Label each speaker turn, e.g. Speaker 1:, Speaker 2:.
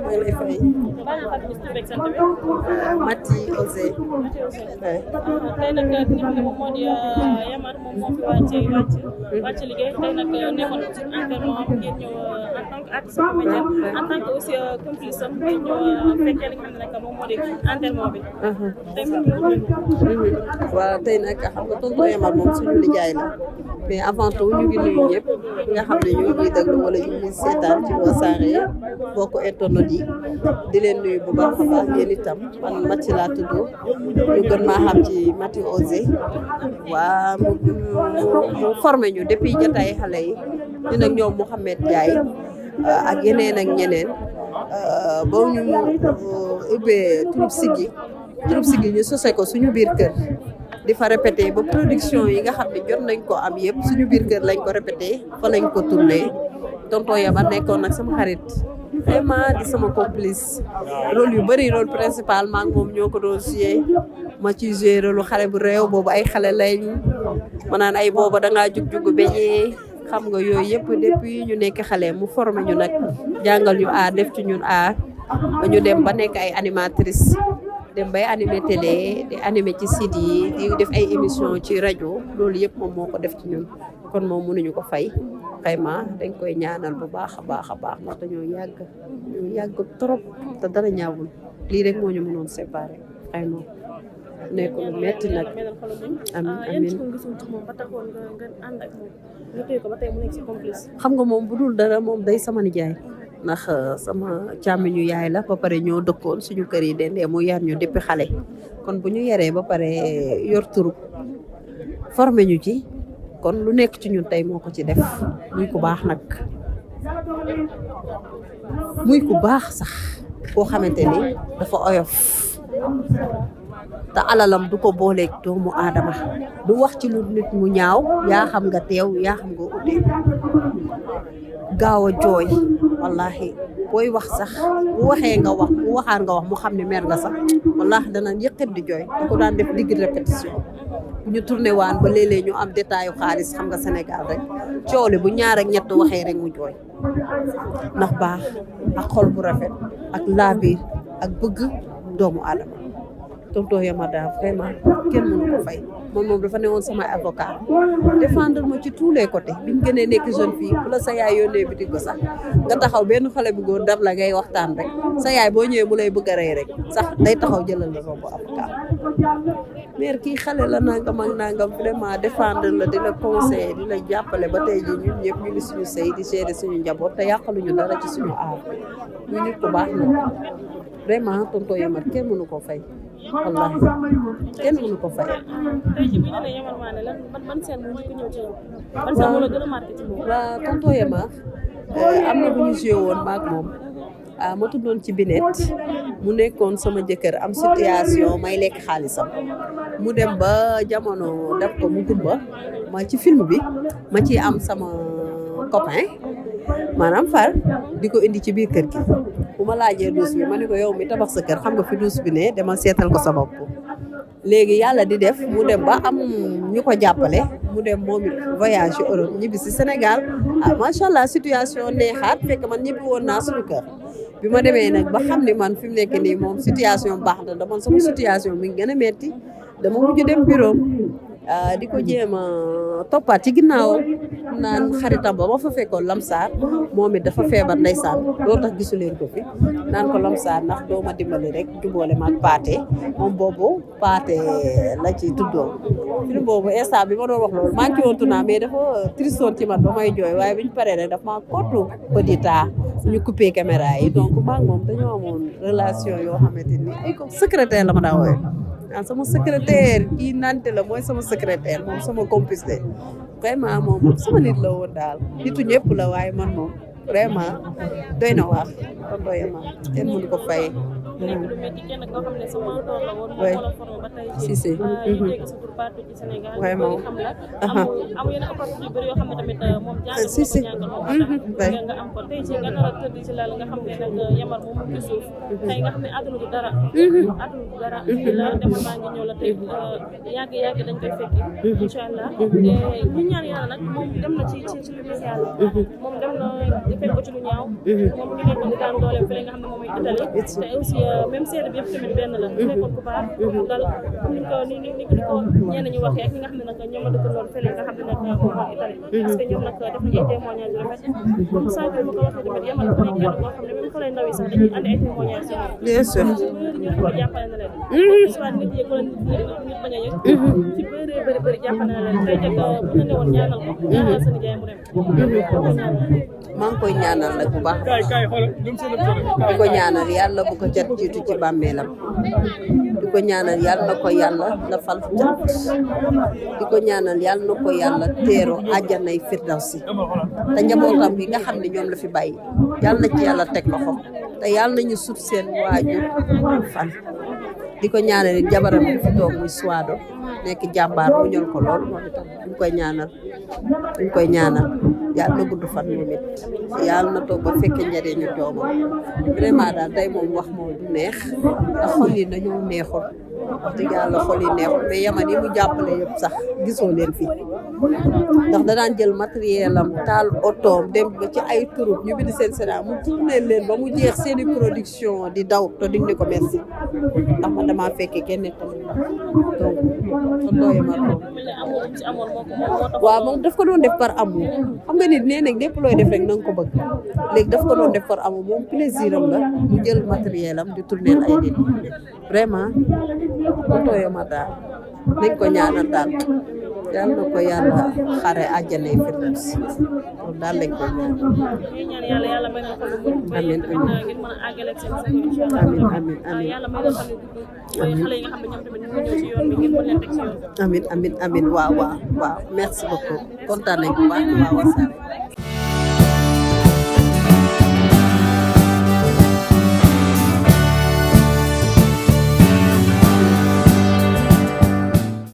Speaker 1: maa ngi lay fay. Mati Osé.
Speaker 2: tey nag ki nga xam ne moom moo di Yamar moom moo fi wàcc liggéey tey nag nekkoon ci enterrement am ngeen ñëw en tant que artiste comédien en tant que aussi complice am ngeen ñëw fekkee li nga xam ne nag moom moo di enterrement bi. tey
Speaker 1: waaw tey nag xam nga tonton Yamar moom suñu liggéey la mais avant tout ñu ngi nuyu ñëpp nga xam ne ñu ngi ñuy déglu wala ñu ngi seetaan ci Wassare bokk internet yi di leen nuyu bu baax a baax yéen itam man Mati laa tudd ñu gën maa xam ci Mati Osé waa mu formé ñu depuis jotaay xale yi ñu nag ñoom Mouhamed Ndiaye ak yeneen ak ñeneen ba ñu ubbee troupe Siggi ñu sose ko suñu biir kër di fa répété ba production yi nga xam ne jot nañ ko am yëpp suñu biir kër lañ ko répété fa lañ ko tourné tonton Yamar nekkoon nag sama xarit vraiment di sama complice rôle yu bëri rôle principal maa ngi moom ñoo ko doon joué ma ci joué rôle xale bu réew boobu ay xale lañ ma naan ay booba dangaa jug beñee xam nga yooyu yëpp depuis ñu nekk xale mu formé ñu nag jàngal ñu aar def ci ñun aar ba ñu dem ba nekk ay animatrice dem bay animé télé di animé ci site yi di def ay émission ci rajo loolu yëpp moom moo ko def ci ñun kon moom mënuñu ko fay vraiment dañ koy ñaanal bu baax a baax ndax dañoo yàgg trop te dara ñaawul lii rek moo ñu mënoon séparé vraiment nekk lu metti nag amiin xam nga moom bu dul dara moom day sama nijaay ndax sama càmmiñu yaay la ba pare ñoo dëkkoon suñu kër yi dendee mu yar ñu depuis xale kon bu ñu yaree ba pare yor turub formé ñu ci kon lu nekk ci ñun tey moo ko ci def muy ku baax nag muy ku baax sax koo xamante ni dafa oyof te alalam du ko booleeg doomu aadama du wax ci lu nit mu ñaaw yaa xam nga teew yaa xam nga ute gaaw a jooy wallahi booy wax sax bu waxee nga wax bu waxaan nga wax mu xam ne mer nga sax wallahi dana yëkkat di jooy da ko daan def digg répétition bu ñu tourné waan ba léeg-léeg ñu am détail xaalis xam nga Sénégal rek coole bu ñaar ak ñett waxee rek mu jooy ndax baax ak xol bu rafet ak laabiir ak bëgg doomu aadama tonton Yamar daal vraiment kenn mënu ko fay moom dafa ne woon samay avocat défendre ma ci tous les côtés biñ gënee nekk jeune fille bu la sa yaay yónnee bitig ko sax nga taxaw benn xale bu góor dab la ngay waxtaan rek sa yaay boo ñëwee mu lay bëgg a rey rek sax day taxaw jëlal la robu avocat mère kii xale la nangam ak nangam vraiment défendre la di la conseiller di la jàppale ba tey jii ñun ñëpp ñu ngi suñu sëy di gérer suñu njaboot te yàqaluñu dara ci suñu aar ñu nit ku baax nag vraiment tonton Yamar kenn mënu ko fay wallahi kenn mënu ko fay.
Speaker 2: tey jii bu ñu nee Yamar Mané lan ban scène moo njëkk a ñëw ci yow. ban scène moo la gën a marqué ci moom.
Speaker 1: waaw tonton Yamar am na bu ñu joué woon maak moom ma tuddoon ci Binet mu nekkoon sama jëkkër am situation may lekk xaalisam mu dem ba jamono def ko mu gumba ma ci film bi ma ciy am sama copain maanaam far di ko indi ci biir kër gi bu ma laajee duus bi ma ne ko yow mi tabax sa kër xam nga fi duus bi ne dama seetal ko sa bopp léegi yàlla di def mu dem ba am ñu ko jàppale mu dem moom it voyage Europe ñibbi si Sénégal macha allah situation neexaat fekk man ñibbi woon naa suñu kër bi ma demee nag ba xam ni man fi mu nekk nii moom situation baax na dama sama situation mi ngi gën a metti dama mujj dem bureau di ko jéem a toppaat ci ginnaawam naan xaritam ba ma fa fekkoon Lamsaar moom it dafa feebar ndeysaan loolu tax gisu leen ko fi naan ko Lamsaar ndax doo ma dimbali rek jubóole ma ak Paate moom boobu Paate la ci tuddoon film boobu instant bi ma doon wax loolu maa ngi ci woon tunaa mais dafa tristoon ci man ba may jooy waaye bi ñu paree rek daf maa kottu petita ñu coupé caméra yi donc maa ngi moom dañoo amoon relation yoo xamante ni ay ko secrétaire la ma daa wooye sama secrétaire kii nante la mooy sama secrétaire moom sama complice de vraiment moom sama nit la woon daal nitu ñëpp la waaye man moom vraiment doy na waar tonton Yamar kenn mënu ko fay
Speaker 2: nekk lu métti kenn koo xam ne sa mentor la woon moo la formé ba tey
Speaker 1: si
Speaker 2: ñu dégg sa tur partout ci Sénégal ñu xam la am yenn opportunité yu bëri yoo xam ne tamit moom jàngal moo tax nga am ko tey ci nga nar a tëdd ci lal nga xam ne nag Yamar moom mu ci suuf tey nga xam ne àdduna du dara àdduna du dara la demal maa ngi ñëw la tey yàgg dañ koy fekki incha allah ñu ñaan yàlla nag moom dem na ci lu neex yàlla moom dem na fekk ko ci lu ñaaw moom ngi nekkoon di daan dooleem fële nga xam ne moom mooy Italie te aussi même seede bi yëpp tamit benn la mu nekkoon ku baax dal ni ko ñenn ñu waxee ak ñi nga xam ne nag ñoom la dëkk loolu fële nga xam ne nag moom mooy Italie parce que ñoom nag def nañu ay témoignage yu rafet comme ça que ma ko waxee tamit Yamar dafa nekk kenn koo xam ne même xale ndaw yi sax dañuy andi ay témoignage
Speaker 1: bien sûr
Speaker 2: ñu ko jàppale na leen soit nit yëg wala nit bañ a yëg ci bëri jàppale na leen tey jëkk bu ñu ne woon ñaanal ko ñaanal sa nijaay mu dem
Speaker 1: maa ngi koy ñaanal nag bu baax di ko ñaanal yàlla bu ko cat jiitu ci bàmmeelam di ko ñaanal yàlla na ko yàlla lafal cat di ko ñaanal yàlla na ko yàlla teeroo àjjanay firdawsi te njabootam bi nga xam ne ñoom la fi bàyyi yàlla na ci yàlla teg loxo te yàlla nañu sut seen waajur fan di ko ñaanal jabaram bi fi toog muy Suwaado nekk jàmbaar mu ñol ko lool moom itam duñ koy ñaanal yàlla na gudd fan moom it yàlla na toog ba fekke njëriñu doomam vraiment daal tey moom wax moom du neex ndax xol yi dañoo neexul wax dëgg yàlla xol yi neexul mais Yamar yi mu jàppale yëpp sax gisoo leen fi ndax danaan jël matériel am taal otoom dem ba ci ay turub ñu bind seen sénat mu tourné leen ba mu jeex seeni production di daw te duñ ne ko merci ndax man damaa fekke kenn tamit donc tonton Yamar waaw moom daf ko doon def par amour xam nga nit nee nañ lépp looy def rek na nga ko bëgg léegi daf ko doon def par amour moom plaisir am la mu jël matériel am di tourner ay nit vraiment tonton Yamar daal nañ ko ñaanal daal yàlla na ko yàlla xare àjjana yi firdawsi loolu daal lañ ko ñaan
Speaker 2: yàlla may na ko lu
Speaker 1: amiin
Speaker 2: ngeen mën a àggale ak seen sago inshallah
Speaker 1: amiin
Speaker 2: yàlla may na xam ne xale yi nga xam ne ñoom tamit ñu ngi ñëw ci yoon bi ngeen mën leen teg ci yoon
Speaker 1: amiin waaw merci beaucoup kontaan nañ bu baax waa Wassare